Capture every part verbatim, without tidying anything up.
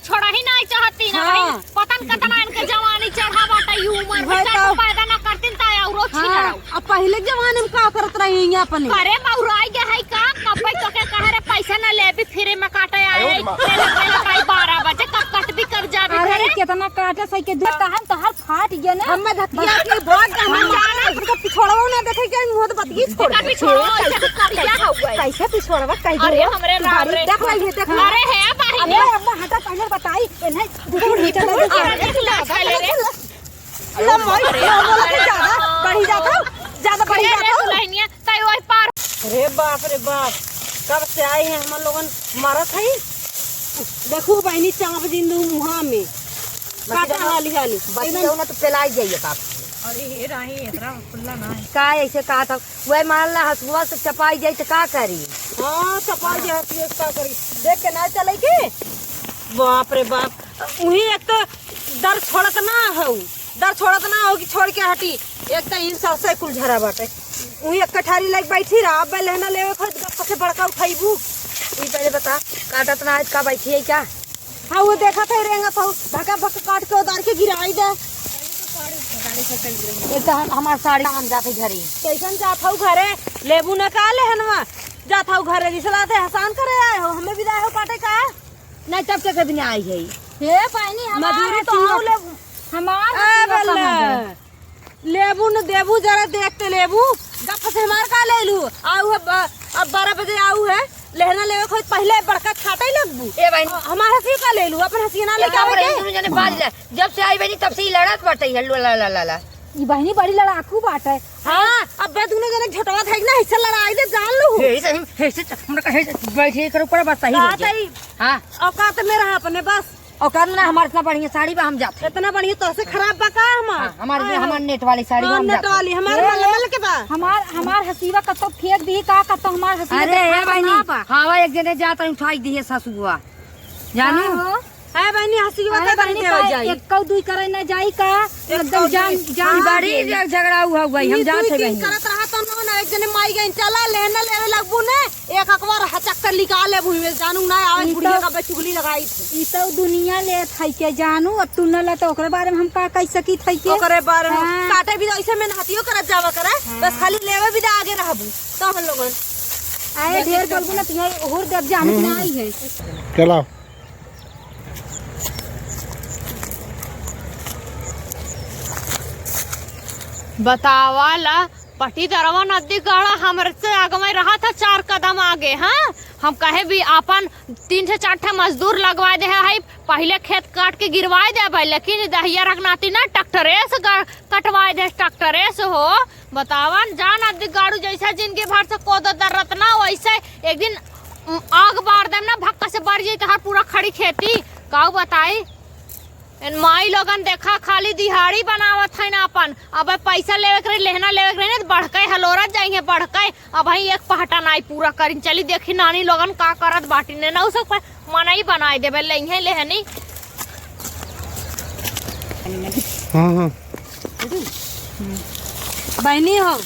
छोड़ही नाहीं चाहती ना हाँ। भाई। पता न कितना इनके जवानी चढ़ा बाटे, ई उम्र में वही चाहे तो। पैदा ना करतीन त औरो छीन हाँ, रहो। अब पहिले के जमाने में का करत रही हैं अपने? अरे बउराई गए है का? कब्बे तोके कहे रहे पैसा ना लेबी, फ्री में काटे आए। अरे माँ। पहले, पहले भाई बारह बजे कब कटबी, कब जाबी अरे घरे? कितना काटे सही के दूर तहन तोहर फाट गया ना। हमें धकिया के भाग गए, हम जाने। इनका पिछोड़वा ना देखे के मुंह तो बतिये छोड़। इनका पिछोड़वा ऐसे तो करिया हो गए। कैसे पिछोड़वा कह अरे दे? हमरे राम रे। देख ले, ये देख ले। अरे है भाई। अरे अम्मा हटा, पहले बताई, इन्हें दूर नहीं चला दे। अरे देख ले, ले, ले। ले, माई, ले, बोला कि ज्यादा बढ़ी जाता, ज्यादा बढ़ी अरे जाता। दुल्हनिया, कई ओर पार। अरे बाप रे बाप, कब से आई है हम लोगन मरत हई। देखू बहिनी, चाप जिन दू मुहा में। काटा हाली हाली। बतिया ना तो पेलाई जाइए बाप। अरे हे राही, इतना खुल्ला ना है। का ऐसे कहा था, वह मान ला हसुआ से चपाई जाई तो का करी? हाँ, चपाई जाई हसुआ से का करी? देख के ना चले के? बाप रे बाप, उही एक तो दर छोड़त ना हो, दर छोड़त ना हो कि छोड़ के हटी। एक तो इन सरसों कुल झरा बाटे, उही एक कठारी लेके बैठी रहा। अब लेहना लेवे खोज गप्प से बड़का उठाइबू। ई पहले बता, काटत ना आज का बैठी है क्या? हाँ, वो देखा था, रेंगत हो, भका भक काट के उतार के गिराई दे। एक तो हम, हमार साड़ी हम जाते घरे। कैसन जात हो घरे? लेबू न का लेहनवा? जात हो घरे, रिसलाते हसान करे आए हो, हमें विदा हो काटे का? नहीं, तब तक दिन आई है। हे बहिनी, हमार मजूरी तो हसीन आओ बा-, लेबू। हमार ए हसीन बा बल्ला। कहाँ गए? लेबू न देबू, जरा देख के लेबू। गप से हमार का ले लू? आऊ है ब-, अब बारह बजे आऊ है। लेहना लेवे खोज पहिले बड़का छाटे लगबू। ए बहिनी। हमार हसीन का ले लू? अपन हसीन ना लेके आवे के? दुनू जने बाज ले। जब से आई बहिनी तब से ही लड़त बाटे है। ला, ला, ला, ला। ई बहिनी बड़ी लड़ाकू बाटे। हाँ, अब बे दुनू जने झोटवा धइक ना, हिस्सा लड़ाई दे, जान लू। हे, सही, हे, से, हमरा का, हे, से, बैठे कर ऊपर बस सही हो जाए। हाँ। औकात में रहा अपने बस। औकात ना, हमार इतना बढ़िया साड़ी बा, हम जाते। इतना बढ़िया तो से खराब बा का हमार? हाँ, हमार, हाँ, हमार हाँ। नेट वाली साड़ी बा, हाँ, हम नेट जाते। वाली, हमार ए, मलमल के बा। हमार, हमार हसीवा कत्तो फेंक दी का, कत्तो हमार हसीवा अरे, देखा हे बहिनी, ना बा। हवा एक जने जात रही, उठाई दिए ससुआ। जानू? का हो? है बहिनी, हसीवा अरे का बहिनी, देवल का जाई? एक कौ दुई करे ना जाई का? एक एकदम कौ जान, दुई। जान हाँ, बड़ी दे। झगड़ा हुआ हुआ, हम ई जात दुई है तीन बहिनी। करत रहा तो ना, ना, एक जने माई गई, चला लेहना लेवे लगबू ने, एक अकबर हचक कर निकाल ले भूमि में, जानू ना आवे, ई बुढ़िया तो का बे चुगली लगाई थी। ई तो दुनिया ले थाई के जानू, अब तू न ला तो ओकरे बारे में हम का कह सकी थाई के? ओकरे बारे में हाँ। काटे भी ऐसे में नहतियो करत जावा करे, हाँ। बस खाली लेवे भी दे आगे रहबू, तो हम लोगन। आए ढेर बोलबू ना, तुम्हें और दब जाने हम्म। ना आई है। चलाओ। बतावा ला, पट्टीदरवा नदी गढ़ा हमरे से आगे में रहा था, चार कदम आगे, हाँ? हम कहे भी आपन तीन से चार ठे मजदूर लगवा दे है, पहिले खेत काट के गिरवा दे भाई, लेकिन दहिया रखनाती ना ट्रैक्टरे से ग-, कटवा दे, ट्रैक्टरे से हो। बतावन, जान अद्दी गाड़ू जैसा जिंदगी भर से कोदो दर्रत ना, वैसे एक दिन, उम, आग बार देम ना, भक्का से बर जाई तोहार पूरा खड़ी खेती। काऊ बताई? एन माई लोगन देखा, खाली दिहाड़ी बनावत है ना अपन। अब पैसा लेवे के रही, लेहना लेवे के रही ना, तो बढ़के हलोरत जाइहे, बढ़के। अब हई एक पहटा नाई पूरा करिन। चली देखी नानी लोगन का करत बाटी ने, ना उ सब मनई बनाए देबे, लेइहे लेहनी। हाँ, हाँ। बहनी हो,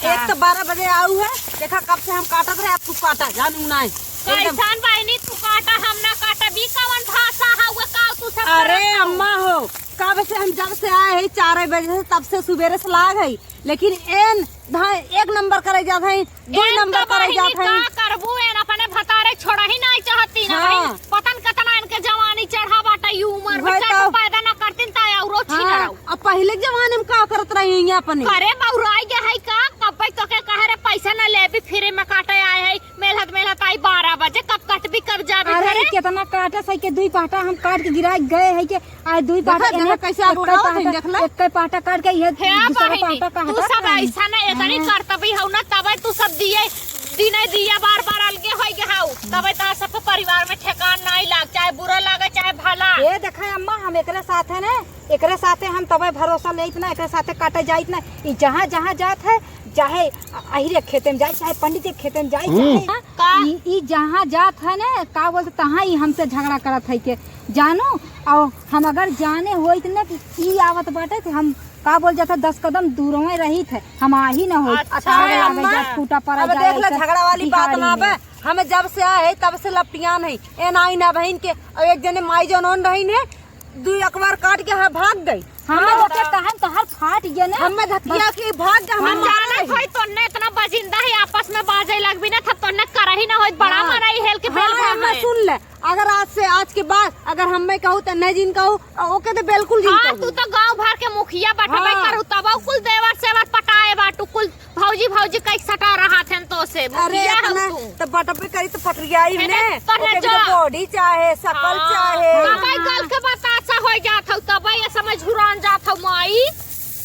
एक तो बारह बजे आऊ है, देखा कब से हम काटत रहे, अब तू काटा, जानू नाई। एकदम। कैसन बहनी तू काटा, हम ना काटा, बी कवन भाषा है वो, का तू सब अरे करत हो? अम्मा हो, कब से हम जब से आए हैं चार बजे से, तब से सुबेरे से लाग है, लेकिन एन धाए एक नंबर करे जात है, दू एन नंबर तो करे बहिनी जात है। का करबू, एन अपने भतारे छोड़ही नाई चाहती ना हाँ। भाई। पता न कितना इनके जवानी चढ़ा बाटे, ई उम्र में वही चाहे तो। पैदा ना करतीन त औरो छीन हाँ, रहो। अब पहिले के जमाने में का करत रही हैं अपने? अरे बउराई गया है का? कब्बे तो के कहे रे पैसा ना लेबी, फ्री में काटे आए है, मेलहत मेलहत आई बारह बजे, कब कटबी कब जाबी अरे घरे? कितना काटे सही के दुई पाटा हम काट के गिरा गए है के आज दुई पाटा देखा, देखा, एने कैसे आप एक उड़ावत पाटा, हैं, देख ले। एक पाटा काट के ये हे दूसरा बहिनी, पाटा का तू हटा सब खाई। ऐसा ना, इतनी हाँ। करतबी हौ ना, तबे तू सब दिए, दिने दिया बार बार अलगे होई गे हौ, तबे तार सब परिवार में ठेकान नाई लाग, चाहे बुरा लागे, चाहे भला। ये देखा अम्मा, हम एकरे साथ है ना, एकरे साथे हम तबे भरोसा लेइत ना, एकरे साथे काटे जाइत ना। ई जहाँ, जहाँ जात है, चाहे अहिरे खेते में जाए, चाहे पंडित के खेते में जाए, हम्म। चाहे का? ई, ई जहाँ जात है ना, का बोलते, तहाँ ई हमसे झगड़ा करत है के, जानू, और हम अगर जाने होइत ना कि ई आवत बाटे, तो हम, का बोल जाता, दस कदम दूरवे रहित है, हम आ ही ना होइत। अच्छा, आगे है लागे अम्मा। जा, टूटा पड़ा अब जाए, देख ले, ऐसा झगड़ा वाली बात बिहारी ना में। बे। हमें जब से आए है, तब से लपटियान है। ए नाई ना बहिन के, और एक जने माई जनोन रहीन है, दुई अकबार काट के हाँ भाग गई। हमें हाँ। धके कहन तोहर फाट गए ना। हमें धकिया बस। के भाग गए, हम हम मार जानत रही। होई तोन्ने इतना बजिंदा है, आपस में बाजे लगबी ना, तब तोन्ने करही ना होई, बड़ा हाँ। मराई हेल के बेल हाँ, भाग हमें गए। सुन ले, अगर आज से, आज के बाद अगर हमें कहू त नहीं जिन कहू, ओके तो बिल्कुल जिन हाँ, कहू। तू तो गांव भर के मुखिया बटबे हाँ। करू, तब कुल देवर सेवर पटाए बाटू, कुल भौजी, भौजी कई सटा रहा थे तो से, अरे, मुखिया हऊ इतना तू। तो बटबे करी तो पटरियाई है ने, ना, तोहरे ओके जो जो बॉडी चाहे, शकल हाँ, चाहे। तबे गल के बतासा हो जात हऊ, तबे ये समझ हुरान जात हऊ माई।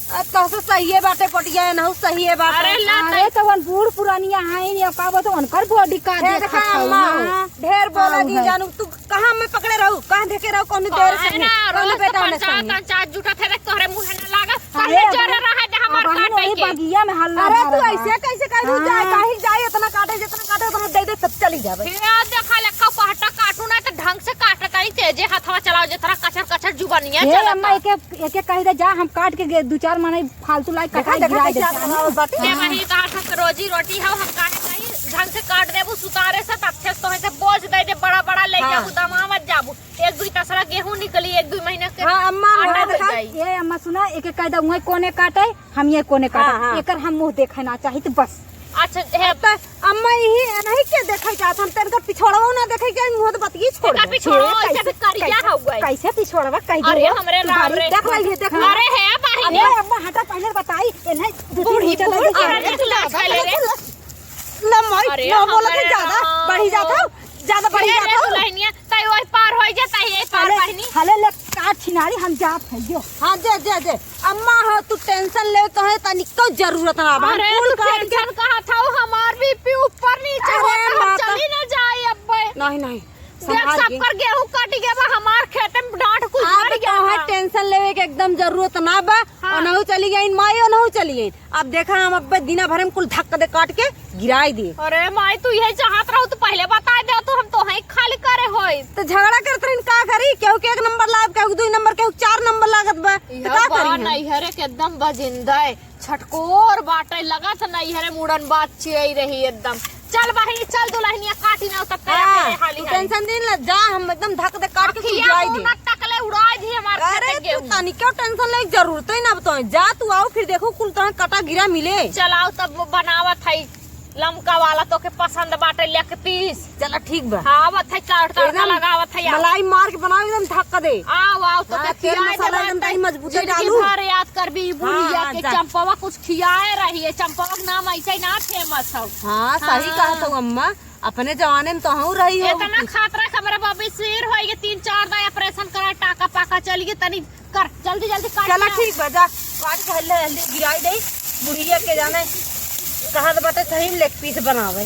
आ, तोहसे सहिए बाटे पटिया, एनहू सहिए बाटे। अरे ला अरे, तो वन बूढ़ पुरानिया है नी, अब का बता, उनकर बॉडी का हे देखा देखत हऊ, अम्मा, हाँ। ढेर बोला हाँ, जी है। जानू, तू कहाँ में पकड़े रहू, कहाँ देखे रहू, कौन देर काहे से ना, कौन रोज बेटा ने पंचायत, संगे। पंचायत जुटत है, देख तोहरे मुँहे ना लागत, अरे, पहले जरे अब रहा जा हमार अब हम काटे वही के। बगिया में हल्ला अरे, मारा तू है। ऐसे कैसे कह दू, जाए, हाँ। काहे जाए, इतना काटे, जितना काटे, उतना दे दे, तब चली जावे। हे, आ देखा, लेखा पहटा काटू ना, तो ढंग से काटत आई, तेजे हथवा चलाओ, जितना कचर कचर जुबानिया हे चलत अम्मा, बा। एके, एके कह दे, जा, हम काट के गे-, दू चार मनई फालतू लाई देखा, कटाई देखा, गिराई कैसे देता हाथ है। बनावत बाटे। ए हाँ। बहिनी, तहार सब रोजी रोटी हौ, हम काहे कहीं ढंग से काट देबू सुतारे से, तब से तोहे से बोझ दे दे, बड़ा बड़ा ले हाँ। जाबू, दमावत जाबू। एक दुई तसला गेहूं निकली, एक दुई महीना के हाँ, अम्मा, आटा वहाँ हो देखा। जाई। ए अम्मा सुना, एक एक कायदा उहे कोने काटे, हम ये कोने काटे। हाँ, हाँ। एकर हम मुंह देखे ना चाही तो बस। अच्छा, हे अब तो अम्मा यही नहीं के देखे चाहत, हम तेनका पिछोड़वा ना देखे के, मुंह तो बतिये छोड़ एकर दे। पिछोड़वा ये ऐसे कैसे, भी करिया कैसे, हौ गई। कैसे पिछोड़वा कह अरे दियो? हमरे तू राम बारी रे। देख रही है, देख रही है। अरे हे बहिनी। अरे अम्मा हटा, पहले बताई, ए नहीं, दू तीन बूढ़ी, घंटा बूढ़ी, लगे अरे जाए। तू लाज खा ले रे। ले माई, अरे ना बोला हमरे के ज्यादा राम। बढ़ी जात हौ, ज्यादा बढ़ी ये जात रे हौ। दुल्हनिया, तई ओही पार होई जा, तई यही पार हले, बहिनी। हले ले काट छिनारी, हम जात है जो। हाँ, जे, जे, जे। अम्मा हो, तू tension ले, तोहे तनिको जरूरत ना बा। हम अरे, कुल तू काट के tension कहा था, हमार BP ऊपर नीचे अरे, होता, हम माता। चली ना जाई अब्बे। नहीं, नहीं, देख, संभाल के। सबकर गेहूं कट गया बा, हमार खेते में डांठ कुछ आप भर गया तोहे बा। Tension लेवे के एकदम जरूरत ना बा। हाँ। ओनहु चली गई माई, ओनहु चली गई। अब देखा, हम अब्बे दिना भर में कुल धक्का दे काट के गिराई दे। अरे माई, तू यही चाहत रहू तो पहले बताई दे, तो हम तोहे खाली करे होई। तो झगड़ा करत रहिन, का करी? केहू के एक नंबर लाग, केहू के दुई नंबर, केहू के चार नंबर लागत बा। तो यह का बा करी हम? नैहरे के एकदम बजिंदा है, छटकोर बाटे, लगत नैहरे मुड़न बात चियई रही एकदम। चल बहिनी, चल दुल्हनिया, काटी ना उतर तेरा हाँ, मेरे हाली तू हाली। Tension दिन ला, जा, हम एकदम धक दे काट के अखिया गिराई दे। मुंह ना तकले उड़ाई दी हमार अरे, खेते तू गेहूं। तनिको tension लेके जरूरत ही ना बताए। जा तू आओ, फिर देखो कुल तोहे कटा गिरा मिले। चल आओ तब बनावत है लमका वाला, तोके पसंद बाटे leg piece। चला ठीक बा। हाँ, आवत है चाट तड़का एकदम लगावत है, आओ। मलाई मार के बनाओ, एकदम धक्का दे। आओ, आओ, तोके हाँ, तेल खियाए मसाला देबा एकदम तई तनी मजबूत जिंदगी डालू। भर याद करबी ई हाँ, बुढ़िया हाँ, के जा। चंपवा कुछ खियाए रही है, चंपवा के नाम ऐसे ना famous हो। हाँ, सही हाँ। कहत हो अम्मा, अपने जमाने में तो हम रही हो। इतना खात रहा, हमरे बबी सिर होई गए, तीन चार दाई operation करा, टाका पाका चली गए, तनी कर, जल्दी, जल्दी काट चला ले। ठीक बा, जा, काट के हल्ले, हल्ले गिराई दे। बुढ़िया के जाने कहाँ से बाटे सही में leg piece बनावे।